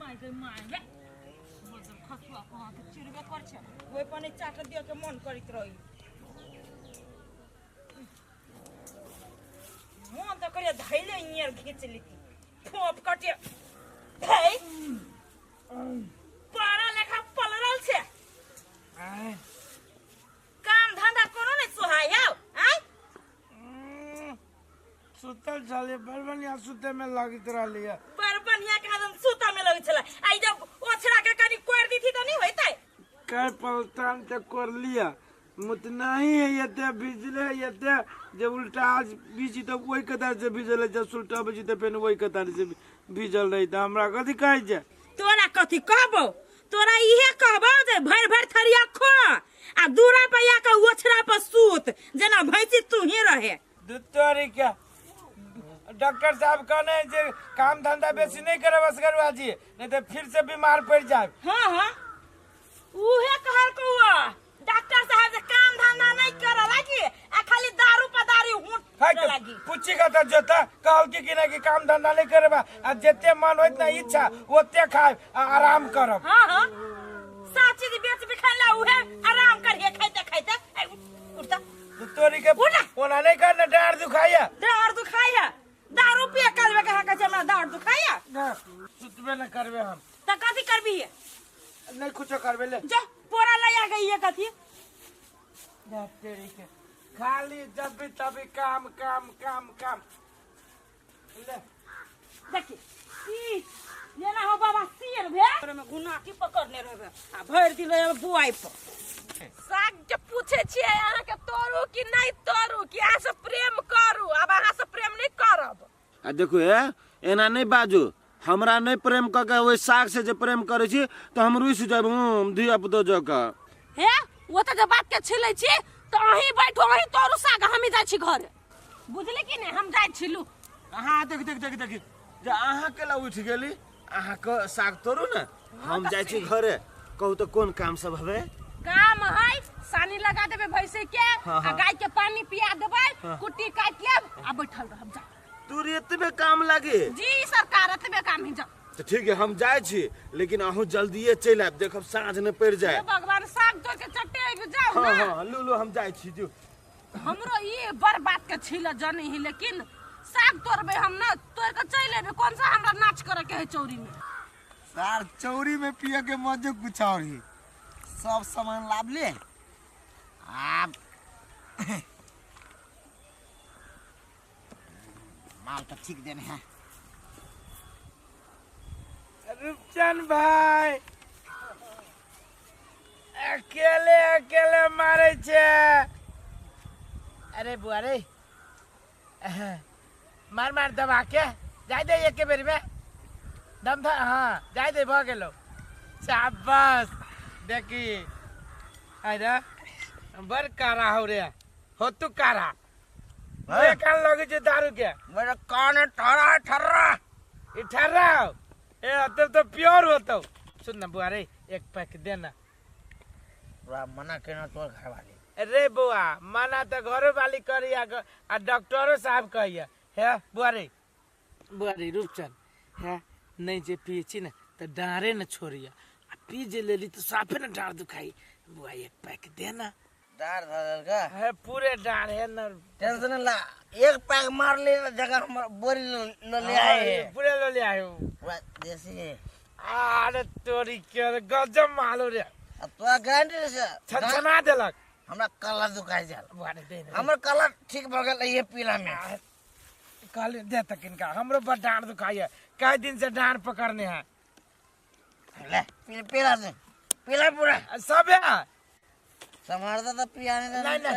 My गे my गे बजर खसुआ कहाँ के चिरबे कर छै ओइ पर चाट दिय के मन करैत रही मन तऽ करिया धैले इयर घींच लेती फोप कटे धै पारा लेखा पलरल छै काम धंधा कोनो नहीं सोहाय हौ आय सुतल छलियै, बड़ बढ़िया सुते में लगैत रहलियै। बड़ बढ़िया के आदम सुता में लगै छलै। आई जब ओछरा के कनी कोर दीथी त नहीं होइतै। कै पलटान ते कोर लिया मुत नहीं है एते भिजले एते जे उल्टा आज बीजी तऽ ओहि कतार से भिजल है, जब सुलटा बजी तऽ फेर ओहि कतार से भिजल रही तऽ हमरा कथी कहै छै? तोरा कथी कहबो? तोरा इहे कहबो जे भरि भरि थरिया खो आ दूरा पर आ के ओछरा पर सूत जेना भैंसी तू ही रहे। तोरी के डॉक्टर साहब कहने जे काम धंधा बेसी नहीं करब असगरुआ जी, नहीं तो फिर से बीमार पड़ जाए। हाँ हाँ उहे कहल कौआ डॉक्टर साहब जे काम धंधा नहीं करे लागी आ खाली दारू पर दारू हुट लागी। पूछी का तो जोता कहल की कि नहीं कि काम धंधा नहीं करबा आ जते मन होइत ना इच्छा ओते खाए आ आराम करब। हाँ हाँ सब चीज बेच बिखाइला उहे आराम करिए खाइते खाइते। ए, उठ तो तोरी के ओना नहीं करना डार दुखाइया। डार दुखाइया दारू पिए करबे कहाँ कहै छै हमरा डार दुखाइया। ना सुतबे न करबे हम। त कथी करबी? नहीं कुछो करबे ले जा पोरा ले आ गई है कथी। तेरी के खाली जब भी तभी काम काम काम काम ले। देखी ई जेना हो बाबा सिर भे में गुना की पकड़ने रहबे आ भरि दिन रहे बुआई पर। साग के पूछे छियै अहाँ के तोरू कि नहीं तोरू कि अहाँ से प्रेम करू? अब अहाँ से प्रेम नहीं करब। आ देखू हे एना नहीं बाजू, हमरा नहीं प्रेम क के ओहि साग से जे प्रेम करै छी त हम रुसि जाब हम धिया पुतो जकाँ। हे ओ त जे बात के छिलै छी त अहीं बैठो अहीं तोरू साग हमी जाइ छी घर, बुझली कि नहीं? हम जाइ छी लू। अहाँ देख देख देख देख जे अहाँ केला उठि गेली, अहाँ के साग तोरू ने हम जाइ छी घरे। कहू त कोन काम सब हवे? काम है सानी लगा देबे भैंसे के आ गाय के पानी पिया देबै, कुट्टी काटि लेब आ बैठल रहब। जा तोरी एतबे काम लागे? जी सरकार एतबे काम है। जा तो ठीक है हम जाइ छी, लेकिन अहूँ जल्दिए चलि आयब, देखब साँझ ने पड़ि जाए। भगवान साग तोड़ के चट्टे आबि जाउ ना। हाँ हाँ लू लू हम जाइ छी। जो हमरो ई बड़ बात के छिल जनी ही, लेकिन साग तोड़बे हम ना तोड़ के चलि एबे, कौन सा हमरा नाच करे के है चौरी में? सार चौरी में पिए के मजे कुछ और ही। सब सामान लाभ ले आप माल तो ठीक देने हैं। रूपचंद भाई अकेले अकेले मारे छे। अरे बुआ रे मार मार दबा के जाय दे एक बेर में दम था। हाँ जाय दे भ गेलो शाबाश। देखी अरे बड़ कारा हो रे हो तू कारा हाँ? कान लगे छे दारू के। मेरे कान ठर्रा ठर्रा ई ठर्रा हो ए तब तो प्योर होतो। सुन ना बुआ रे एक पैक देना। बुआ मना केना तोर घर वाली? अरे बुआ मना तो घरो वाली करिया आ डॉक्टरो साहब कहिया हे बुआ रे। बुआ रे रूपचंद है नहीं जे पिए छी ना तो डारे न छोड़िया आ पी जे लेली तो साफे न डार दुखाई। बुआ एक पैक देना। डार धरल का है पूरे डार है न टेंशन ला एक पैक मार ले जगह हमर बोरी ल ले आए है पूरे ल ले आए पूरा देसी है। अरे तोरी के गजब मालो रे। अब तो गारंटी से छनछना देलक। हमरा कला दुखाई जाल। बुआ रे दे हमर कला ठीक भ गेल ये पीला में। कहले दे तक इनका हमरो बड़ डांड दुखाई है, कई दिन से डांड पकड़ने है। ले पीला दे पीला पूरा सब है समारदा तो पियाने का नहीं नहीं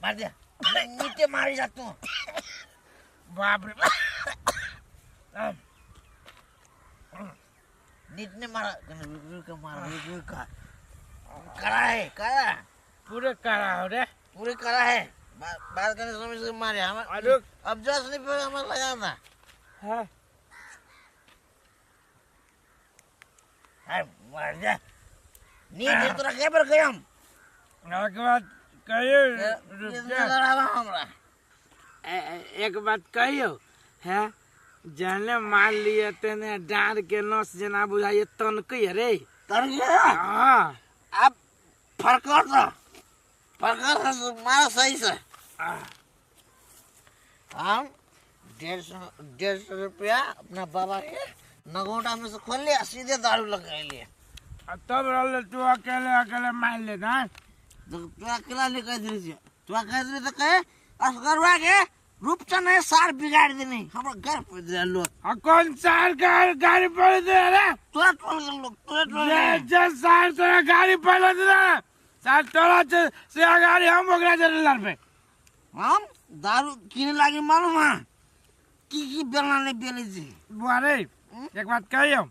मार दिया नीचे मारी जा तू। बाप रे नीट ने मारा रुक रुक मारा रुक रुक का करा है करा पूरे करा हो रे पूरे करा है बात करने समझ के मारे हम। अब जस नहीं पे हमारा लगा ना। हां अरे मार जा नीट तो रखे पर गए हम के बाद कहियो लड़ावा हमरा। एक बात कहियो है, जहने मार लिए तेने डाँड़ के नस जेना बुझाइए तनकै रे। तनकै? हाँ। अब फरकर दो, फरकर दो, मारो सही से। हम 150 रुपया अपना बाबा के नगोटा में से खोल लिया, सीधे दारू लगा लिया। तब रहल तू अकेले अकेले मार ले ना। तो तू अकेला नहीं कह दीजिए, तू कह दे तो कहे असगरवा के रूपचंद है सार बिगाड़ देने हमरा घर पे दे लोग। आ कौन सार गाड़ी पर दे रे? तोरा टोल के लोग, तोरा टोल के। जे सार तोरा गाड़ी पर दे रे, सार तोरा से गाड़ी हम ओकरा दे लड़बे। हम दारू किने लागे मालूम है की की बेलना नहीं बेले जी। बुआ रे एक बात कहियो,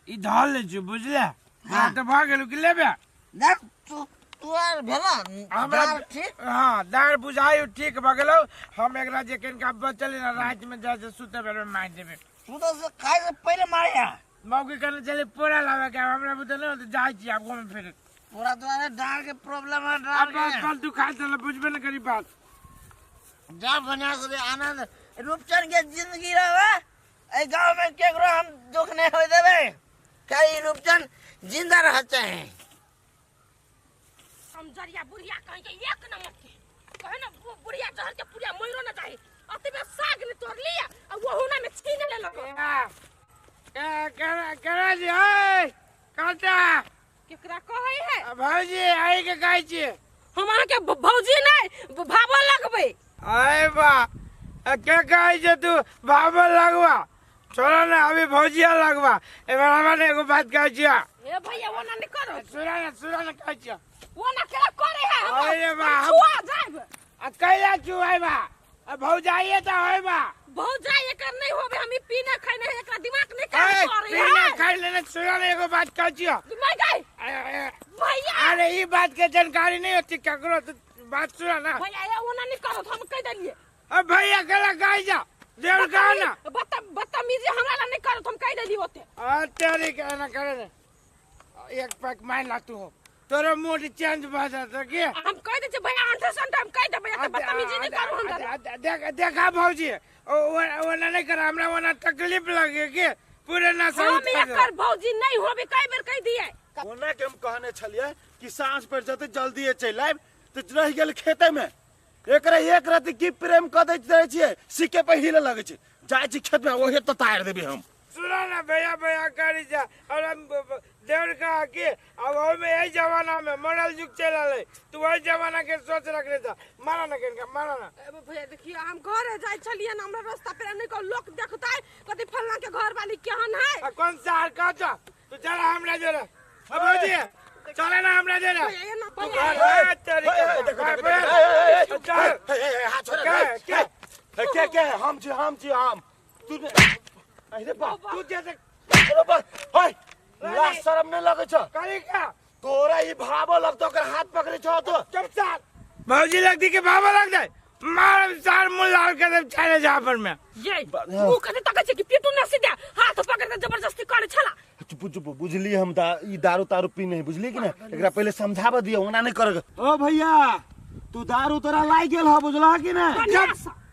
ई धल ले छु बुझले? हां त भ गेलु कि लेबे? ना तू तू आर भेला हमरा ठीक। हां दार बुझायो ठीक भ गेलौ। हम एकरा जे कनका बचल ना रात में जा से सुते बेर में मार देबे। तू तो से खाए से पहले मारिया। मौकी करने चले पोरा लावे के हमरा बुझल न त जाय छी आब घूमे फिरे। पूरा तुम्हारे डार के प्रॉब्लम है, डार के। अब कल तू खा चल बुझबे न करी बात। जा बना से आनंद रूपचंद के जिंदगी रहे। ए गांव में केकरो हम दुख नहीं होय देबे। कई रूपचंद जिंदा रह चाहे। हम जरिया बुढ़िया कहीं के एक नंबर के कहे ना बुढ़िया जहर के पुरिया मरो ना चाहे। अतबे साग ने तोड़ लिया आ वहु ना में छीन लेलक। ए करा करा जी ए काटा केकरा कहै है? भौजी आई के कहै छी। हम अहाँ के भौजी नहीं भावो लगबै। अरे बा के कहै छै तू भावो लगवा? छोड़ा ना अभी भौजिया लगवा। एबार हमरा ने एगो बात कहै छियै। ए भैया वो ना नहीं करो। सुना ना सुना ना कहै छियै। वो ना केला करे है। अरे बा छुआ जाइब। आ कैला छुआइ बा? आ भौजाइए त होय बा। भौजाइ एकर नहीं होबे, हम ई पीना खाइ नहीं, एकरा दिमाग नहीं काम करे है। पीना खाइ लेने सुना ना एगो बात कहै छियै। दिमाग गई भैया। अरे ई बात के जानकारी नहीं होती ककरो, तो बात सुना ना भैया। ये वो ना नहीं करो हम कह देलिए। अब भैया केला कहै जा देवर कहा ना बदतमीजी हमरा ला नहीं करो हम कह देली होते। आ तेरी के ना करे ने एक पैक मार ला तू तोरा मूड चेंज भ जात के। हम कह दे छी भैया अंठे संठे हम कह देबै त बदतमीजी नहीं करो हमरा। देख देखा भौजी ओ ना नहीं कर हमरा ओना तकलीफ लगे के पूरे ना हम एकर भौजी नहीं होबे कई बेर कह दिए। कोना के हम कहने छलिए कि साँझ पर जते जल्दी चलि आयब त रहि गेल खेते में। एकरा एक राति की प्रेम क दैत रहै छियै सिके पर हिले लगै छै। जाइ छी खेत में ओहे त तार देबै हम। सुना ना भैया भैया करी जा और हम देवर कहा कि अब ओमे एहि जमाना में मॉडल युग चल रहलै, तू वही जमाना के सोच रखने था। मारा ना कनका मारा ना। ए भैया देखियो हम घर जाय छलिए ना हमरा रास्ता पर नहीं को लोग देखतै कथि फल्ला के घर वाली केहन है। आ कौन सा का जा तू चल हमरा जोरे। अब भौजी चले ना हमरा जोरे। के के हम छी हम छी हम तू अरे बा तू जैसे अरे बा हाय ला शर्म नहीं लगै छ करी का तोरा ई भावो लगतो ओकर हाथ पकड़ै छ तो चुपचाप भौजी लगती के भावो लग जाए मार सार मुंह लाल कर दे चले जा पर में। ये उ कते तकै छै कि पेटू न सीधा हाथ पकड़ के जबरदस्ती करे छला। चुप चुप बुझली हम ई दारू तारू पी नहीं बुझली कि ना एकरा पहले समझाब दियो ओना नहीं करग। ओ भैया तू दारू तोरा लाग गेल ह बुझला कि ना?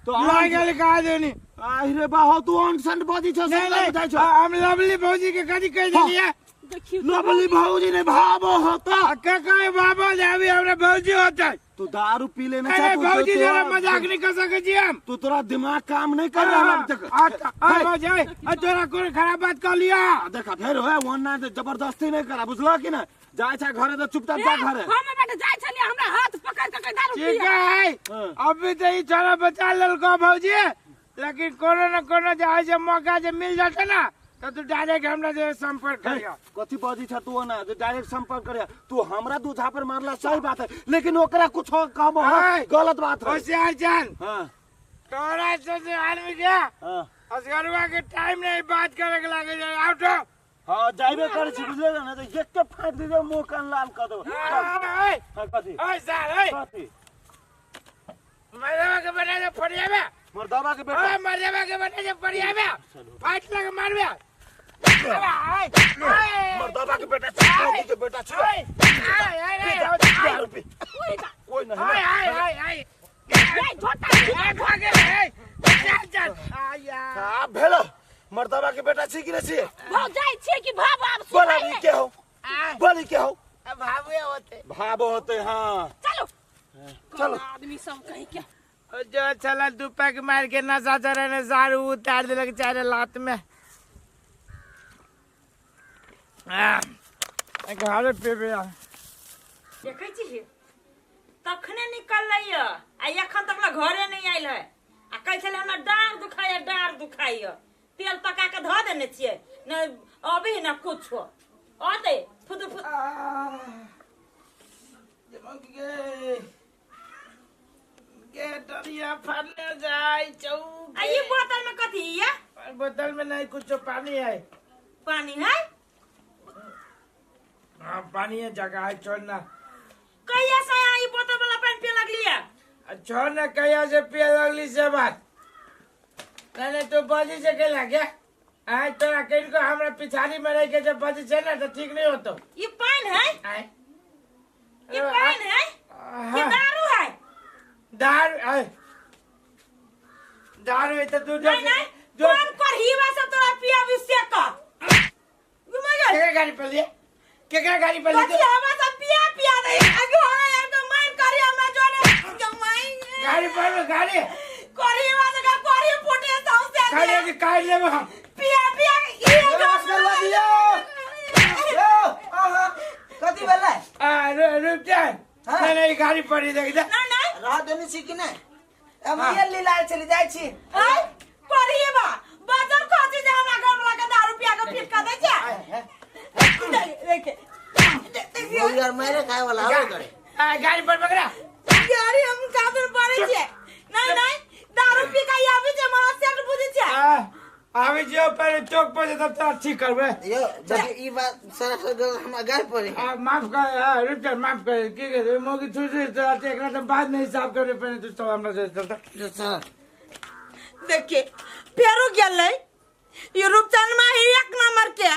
तो लाग गेल का देनी आहि रे बा हो तू अनसंट बजी छ समझ बुझाइ छ। हम लवली भौजी के कथि कह देलिए? देखियो लवली भौजी ने भावो होता के कहे बाबा जाबी हमरा भौजी होता। तू दारू पी लेने अरे भौजी जरा मजाक नहीं कर सके छी हम। तू तोरा दिमाग काम नहीं कर रहा अब तक। आ भौजी आ तोरा कोई खराब बात कर लिया देखा फेर होए ओना जबरदस्ती नहीं करा बुझला कि ना? जाय छ घरे त चुपचाप जा घरे। हम बेटा जाय छलिए हमरा हाथ पकड़ के दारू ठीक है अभी तो ई छोरा बचा लेलको भौजी, लेकिन कोनो न कोनो जाय जे मौका जे मिल जाते ना तो तू डायरेक्ट हमरा जे संपर्क करियो। कथि बजी छ तू ओना जे डायरेक्ट संपर्क करियो? तू हमरा दू झापर मारला सही बात है, लेकिन ओकरा कुछ कहबो है गलत बात है। होशियार जान हां तोरा से आदमी के हां असगरवा के टाइम नहीं बात करे के लागे जाए आउट। हां जाइबे करे छी बुझले ना त एक के फाट दियो मुंह कान लाल क देबो। हां कथि ओए सर ओए कथि मरवा के बना दे फड़ियाबे मर्दावा के बेटा ओए मरवा के बना दे फड़ियाबे फाट लगे मारबे मर्दावा के बेटा छो के बेटा छो। छी कि नै छी? भाव जाइ छियै कि भाव आब बोला सुनाइ ई के हो, बोली के हो? भावे होते। भाबो होते। हाँ, चलो। चलो। आदमी सब कहीं के जो चला दू पैक मार के नशा चढ़े ने सारू उतार दिलक चारे लात में। घरे पीबे। देखै छी, तखने निकललै य आ एखन तक ला घरे नहि आयल है। आ कहै छलै हमरा डाँर दुखाइया, डाँर दुखाइया। तेल पका के धऽ देने छियै ने, अभी न कुछो अतै फुद फुद। गे डरिया फटने जाय चौ। आ ई बोतल में कथी ये? बोतल में नहीं कुछ, पानी है। पानी है? हाँ, पानी है, जगह है, छोड़ना। कहिया से यहाँ ई बोतल वाला पानी पिए लगलियै? छोड़ ना, कहिया से पिए लगली से बात नहीं। नहीं, तू बजी से के लगे आय तोरा कहीं को हमरा पिछाड़ी में रह के जब बजी छै ना तो ठीक नहीं होतो। ई पानी है? आय। ई पानी है कि दारू है? दारू आय, दारू है तो तू नहीं नहीं, कौन करहीवा से तोरा पियाबी से कह। केकरा गाड़ी पर लिए, केकरा गाड़ी पर लिए? कथी हवा सब पिया पिया दे आगे हो यार तो मान करी हमरा जोने जमाई। गाड़ी पर गाड़ी करहीवा से का करी फुटे सौसे। गाड़ी के काट लेबो हम। पिया पिया ई। नमस्कार बाबू। यो, आहा, कथी भेलै? आ रुक जा। नहीं नहीं, गाड़ी पर ही देख दे। नहीं नहीं। रह देने छी कि नहि? हम ये लीला चली जाइ छी। आय करहीवा बाजार खोजी जे हमरा घर वाला के दारू पिया के फिट कर दे छै। देख वो यार मेरे खाए वाला आवे करे। आ गाड़ी पर पकड़ा। गाड़ी हम कादर पड़े छै। नहीं नहीं, दारू पी के आबी छै, महा सेठ बुझी छै। आवे जो पर चौक पर तब तोरा ठीक करबे। यो जब ई बात सरासर गलत हमरा गाड़ पड़े। आ माफ कर, आ, रुक जा, माफ कर। की करे मोगी छुटी तोरा ते एकरा तो बाद में हिसाब करे पड़े। तू सब हमरा से चलता। चल। देखिए फेरो गेलै ई रूपचंद माही एक नंबर के।